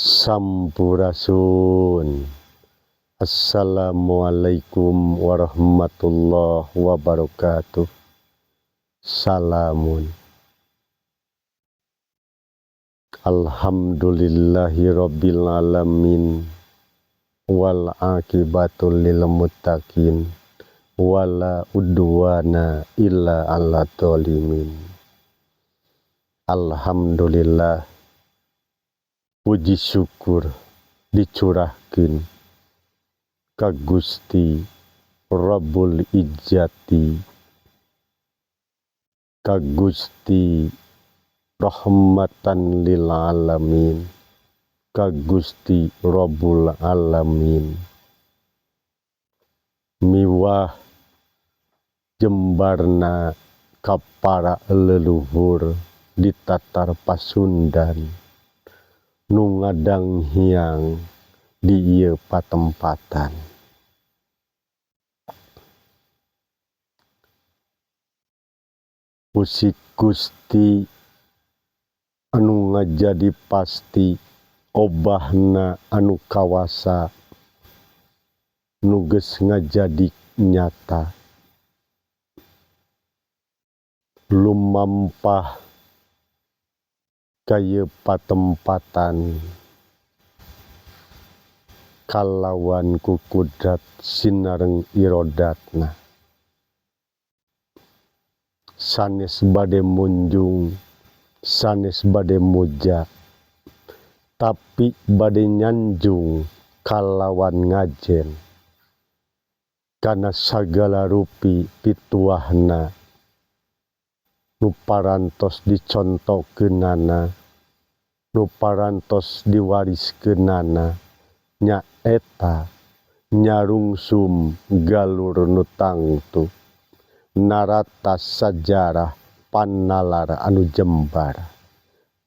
Sampurasun. Assalamualaikum warahmatullahi wabarakatuh. Salamun. Alhamdulillahirabbil alamin wal aqibatul lil muttaqin wala udwana illa ala zalimin. Alhamdulillah, puji syukur dicurahkeun ka Gusti Rabbul Izzati, ka Gusti Rahmatan lil alamin, ka Gusti Rabbul alamin. Miwah jembarna ka para leluhur di Tatar Pasundan nu ngadang hiang di ieu patempatan. Usik Gusti anu ngajadi pasti obahna anu kawasa nu geus ngajadi nyata lumampah ka ieu patempatan kalawan ku kudrat sinareng irodatna. Sanes bade munjung, sanes bade muja, tapi bade nyanjung kalawan ngajen kana sagala rupi pituahna nu parantos dicontokeunana, nu parantos diwariskeunana, nyaeta nyarungsum galur nu tangtu naratas sajarah panalar anu jembar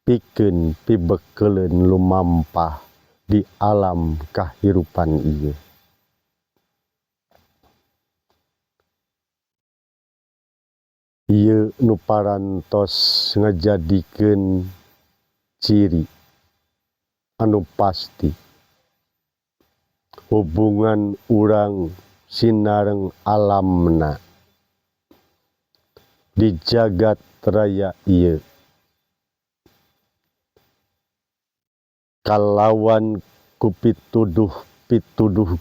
pikeun pibekeleun lumampah di alam kahirupan ieu. Ieu nu parantos ngajadikeun ciri anu pasti hubungan urang sinareng alamna di jagat raya ieu kalawan ku pituduh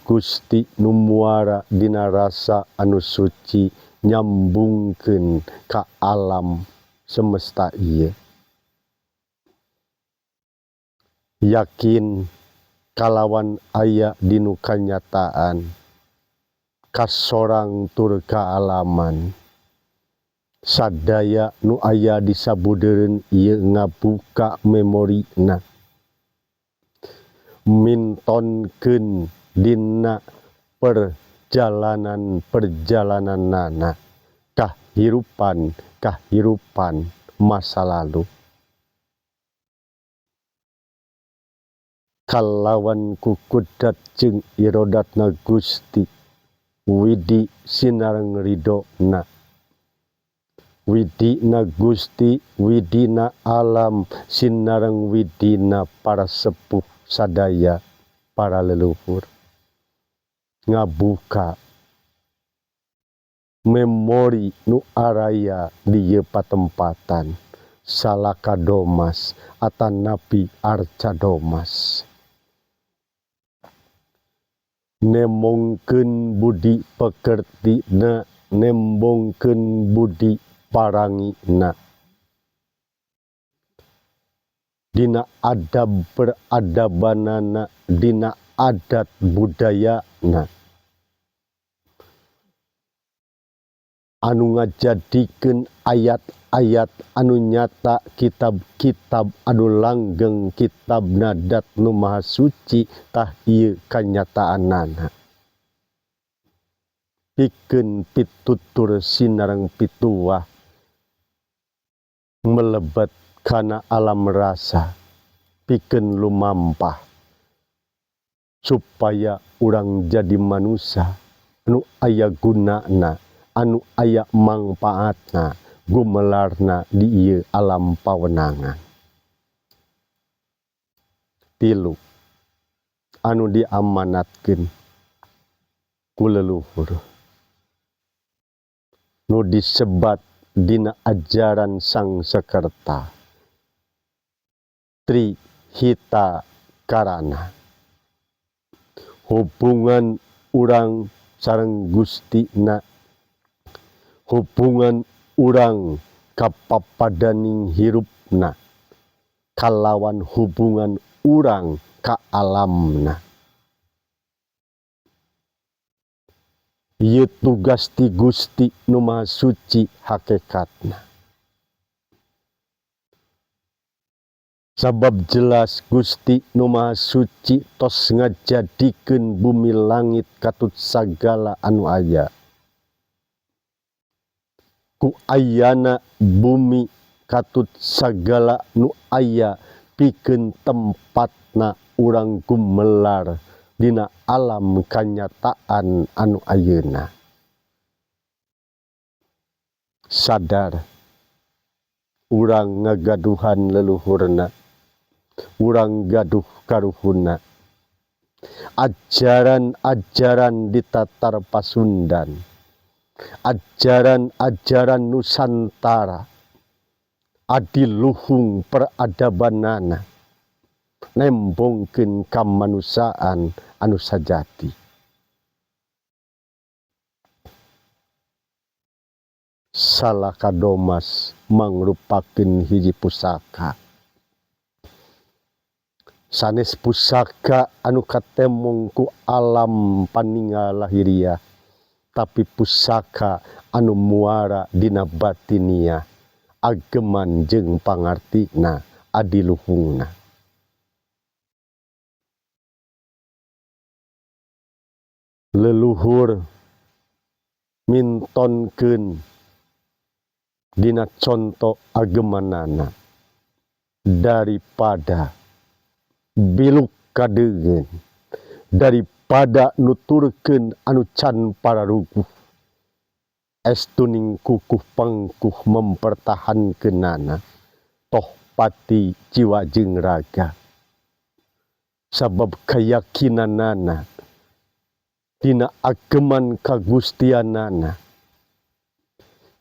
Gusti nu muara dina rasa anu suci nyambungkeun ka alam semesta ieu. Yakin kalawan aya dinu kanyataan kasorang tur kaalaman sadaya nu aya di sabudeureun ieu ngabuka memorina mintonkeun dina perjalanan-perjalananana kahirupan-kahirupan masa lalu kalawan ku kudrat jeung irodatna Gusti widi sinareng ridona, widina Gusti, widina alam sinareng widina para sepuh sadaya para leluhur ngabuka memori nu araya di ieu patempatan Salaka Domas atanapi Arca Domas nemongkeun budi pekertina, nembongkeun budi parangina dina adab peradabanana, dina adat budayana anu ngajadikeun ayat-ayat anu nyata, kitab-kitab anu langgeng, kitab nadat nu maha suci tah ieu kanyataanana pikeun pitutur sinareng pituah melebet kana alam rasa pikeun lumampah supaya urang jadi manusia anu aya gunana, anu aya mangpaatna, gumelarna di ieu alam pawenangan. Tilu anu diamanatkeun ku leluhur nu disebat dina ajaran Sangsekerta Tri Hita Karana, hubungan urang sareng Gustina, hubungan urang ka papadaning hirupna kalawan hubungan urang ka alamna. Ieu tugas ti Gusti Nu Maha Suci hakekatna. Sabab jelas Gusti Nu Maha Suci tos ngajadikeun bumi langit katut sagala anu aya. Ku ayana bumi katut sagala nu aya pikeun tempatna urang gumelar dina alam kanyataan anu ayeuna. Sadar urang ngagaduhan leluhurna, urang gaduh karuhunna. Ajaran-ajaran di Tatar Pasundan, ajaran-ajaran Nusantara, adiluhung peradabanana, nembongkeun kamanusiaan anu sajati. Salaka domas mangrupakeun hiji pusaka. Sanes pusaka anu katemong ku alam paningal lahiriah, tapi pusaka anu muara dina batinia, ageman jeung pangartina adiluhungna. Leluhur mintonkeun dina conto agemanana daripada biluk kadeungeun, daripada nuturkeun anu can pararuguh, estuning kukuh pangkuh mempertahankeunana toh pati jiwa jeung raga. Sabab keyakinanana dina ageman kagustianana,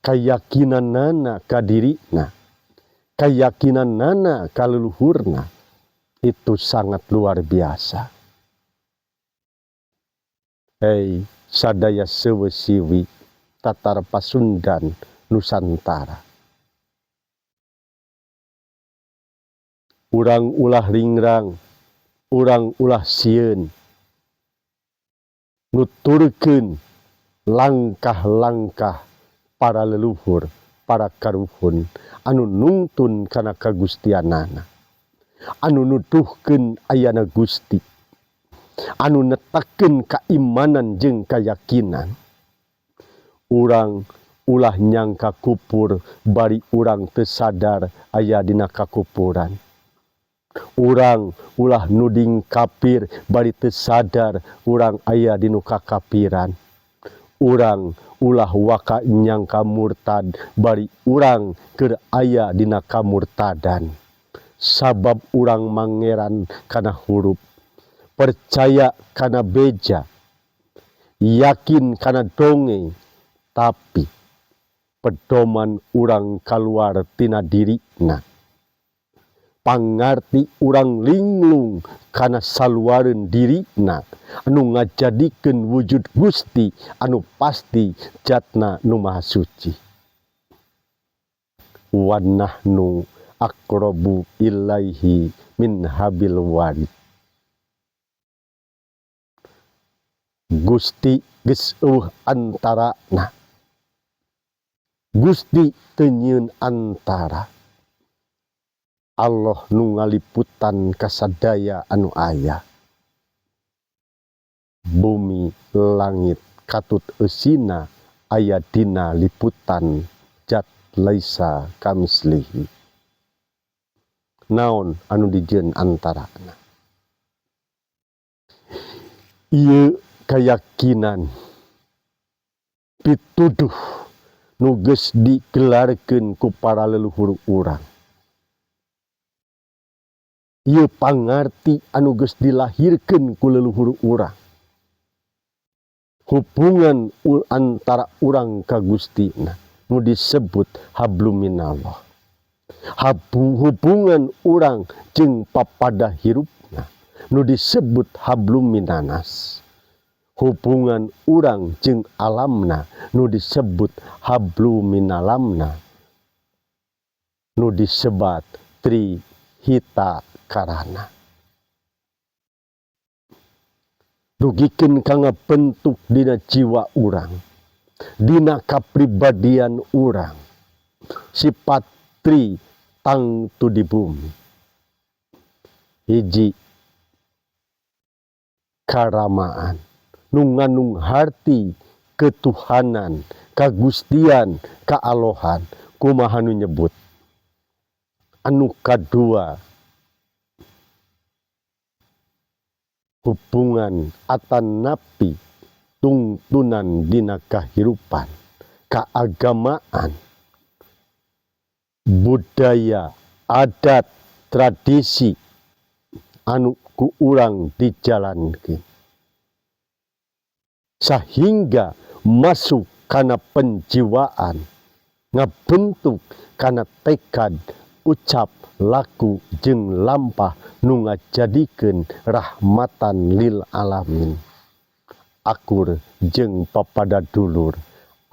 keyakinanana ka dirina, keyakinanana ka leluhurna itu sangat luar biasa. Hei sadaya sewesiwi Tatar Pasundan Nusantara, urang ulah ringrang, urang ulah sieun nuturkeun langkah-langkah para leluhur, para karuhun anu nungtun kana kagustianana, anu nuduhkeun ayana Gusti, anu netakeun kaimanan jeung kayakinan. Urang ulah nyangka kupur bari urang teu sadar aya dina kakupuran. Urang ulah nuding kafir bari teu sadar urang aya dinu kakafiran. Urang ulah waka nyangka murtad bari urang keur aya dina kamurtadan. Sabab urang mangeran kana huruf, percaya kana beja, yakin kana dongeng, tapi pedoman urang kaluar tina dirina. Pangarti urang linglung kana saluareun dirina anu ngajadikeun wujud Gusti anu pasti jatna nu Maha Suci. Wa nahnu aqrabu ilaihi min habil warid. Gusti geus eueuh antarana, Gusti teu nyieun antara. Allah nu ngaliputan kasadaya anu aya. Bumi langit katut eusina aya dina liputan jat laisa kamislihi. Naon anu dijieun antarana? Ieu kayakinan pituduh nu geus digelarkeun ku para leluhur urang. Ieu pangarti anu geus dilahirkeun ku leluhur urang. Hubungan antara urang ka Gustina nu disebut hablum minallah. Hubungan urang jeung papada hirupna nu disebut hablum minanas. Hubungan urang jeung alamna nu disebut hablum minalamna nu disebat Tri Hita Karana. Dugikeun ka ngabentuk dina jiwa urang, dina kapribadian urang, sifat tri tangtu di bumi. Hiji karamaan nu ngandung harti ketuhanan, kagustian, kaalohan, kumaha nu nyebut. Anu kadua hubungan atanapi tungtunan dina kahirupan, kaagamaan, budaya, adat, tradisi anu ku urang dijalankeun sehingga masuk kana penjiwaan, ngabentuk kana tekad, ucap, laku jeung lampah nu ngajadikeun rahmatan lil alamin. Akur jeung papada dulur,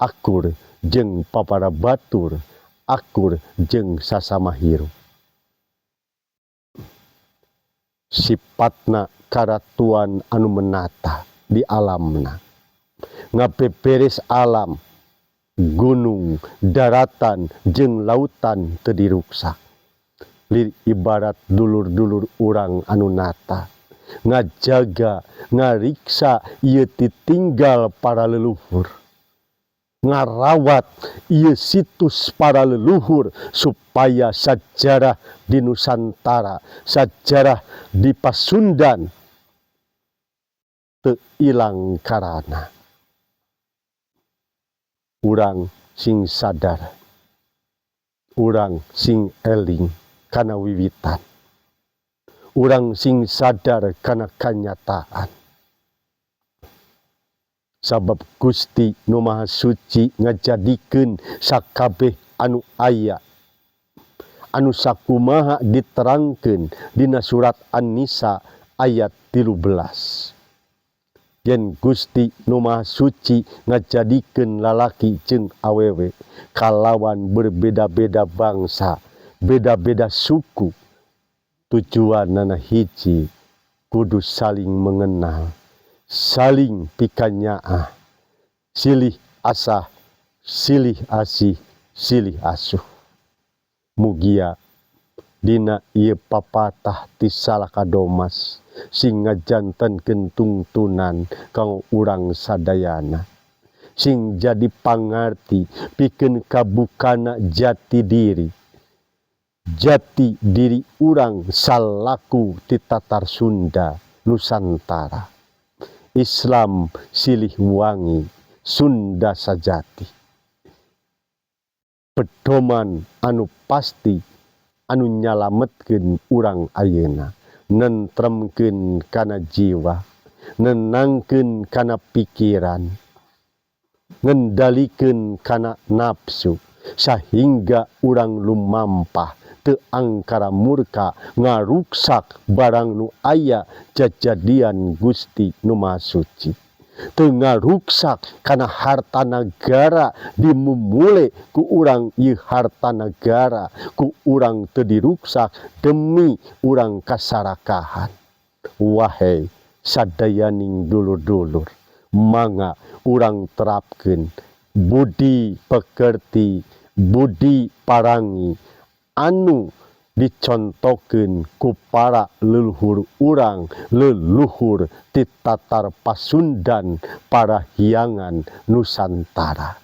akur jeung papada batur, akur jeung sasama hirup. Sipatna karatuan anu menata di alamna, ngabeberes alam, gunung, daratan jeung lautan teu diruksak. Lir ibarat dulur-dulur urang anu nata, ngajaga, ngariksa ieu titinggal para leluhur, ngarawat ieu situs para leluhur supaya sajarah di Nusantara, sajarah di Pasundan teu ilang karana. Urang sing sadar, urang sing eling kana wiwitan, urang sing sadar kana kanyataan. Sabab Gusti Nu Maha Suci ngajadikeun sakabeh anu aya, anu sakumaha diterangkeun dina surat An-Nisa ayat 13. Yen Gusti Nu Maha Suci ngajadikeun lalaki jeung awewe kalawan berbeda-beda bangsa, beda-beda suku, tujuanana hiji, kudu saling mengenal, saling pikanyaah, silih asah, silih asih, silih asuh. Mugia dina ieu papatah ti Salaka Domas sing ngajantenkeun tungtunan kanggo urang sadayana, sing jadi pangarti pikeun kabukana jati diri, jati diri urang salaku ti Tatar Sunda Nusantara, Islam silih wangi, Sunda sajati. Pedoman anu pasti anu nyalametkeun urang ayeuna, nentremkeun kana jiwa, nenangkeun kana pikiran, ngendalikeun kana nafsu, sehingga urang lumampah teu angkara murka ngaruksak barang nu aya jajadian Gusti Nu Maha Suci, teu ngaruksak kana harta nagara dimumule ku urang ieu harta nagara ku urang teu diruksak demi urang kasarakahan. Wahai sadayaning dulur-dulur, mangga urang terapkeun budi pekerti, budi parangi anu dicontokeun ku para leluhur urang, leluhur ti Tatar Pasundan Parahyangan Nusantara.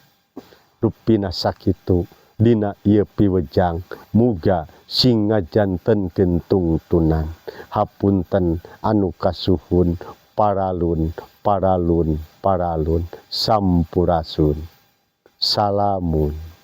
Rupina sakitu dina ieu piwejang, muga sing ngajantenkeun tungtunan. Hapunten anu kasuhun, paralun, paralun, paralun, sampurasun, salamun.